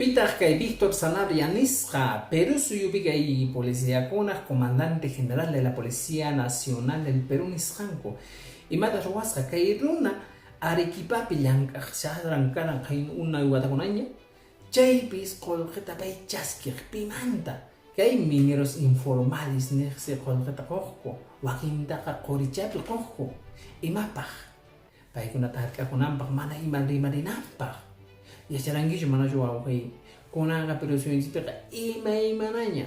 Pitaq kay Víctor Sanabria nisqa? Perú suyupi kay policiakunaq comandante general de la Policía Nacional del Perú nisqanku. Imataq ruwasqa? Kay runa Arequipapi llank'aq chakran karan qhayn unay watakunaña, chaypis qolqeta pay chaskiq. Pimanta? Kay mineros informales niqsi qolqeta qoqku, wakintaqa qorichapi qoqku. Imapaq? Paykunata hark'akunanpaq, mana ima rimarinanpaq. Yacharankichu manachu wawqiy? Kunanqa Perú suyunchispiqa imaymanaña.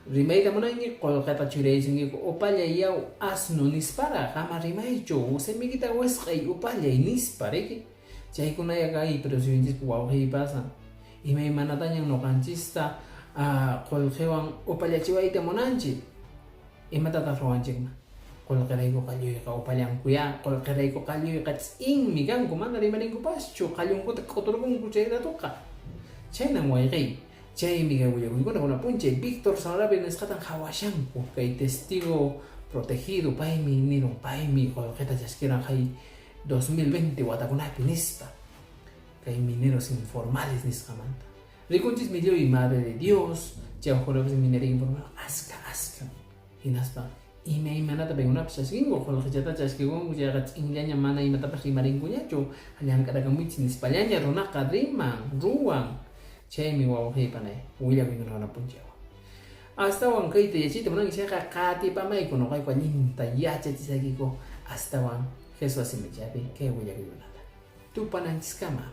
Rimayta munanki, qullqita churaysunkiku, upallay yaw asno nisparaq, ama rimaychu, simikita wisq'ay upallay nispa, riki? Chaykunaya kay Perú suyunchispi wawqiy pasan. Imaymanatañan ñuqanchista qullqiwan upallachiwayta munanchik. Imatataq ruwanchikman? Qullqirayku qalluyqa upallankuyá, qullqirayku qalluyqa ch'inmi kanku, mana rimarinkupaschu, qallunkuta k'uturqunku chay ratuqa. Chhaynan wayqiy, chaymi kay willakuykuna kuna p'unchay Víctor Sanabria nisqatan qhawashanku, kay testigo protegido paymi nirun, paymi qullqita chaskiran hay 2020 watakunapi nispa, kay mineros informales nisqamanta. Rikunchismi lliw Madre de Dios, chay hukkunapas minería informal aska aska. Hinaspa imaymanata paykunapas chaskinku, qolqechata chaskikunku chayqa ch'inllaña mana imatapas rimarinkuñachu, llank'arakamuychis nispallaña runaqa riman, ruwan. Chaymi wawqiy panay willakuykuna punchaywan. Astawan kayta yachayta munanki chayqa qatipamayku noqayku allinta yachachisaykiku astawan Jesús simichapi kay willakuykunata. Tupananchiskama.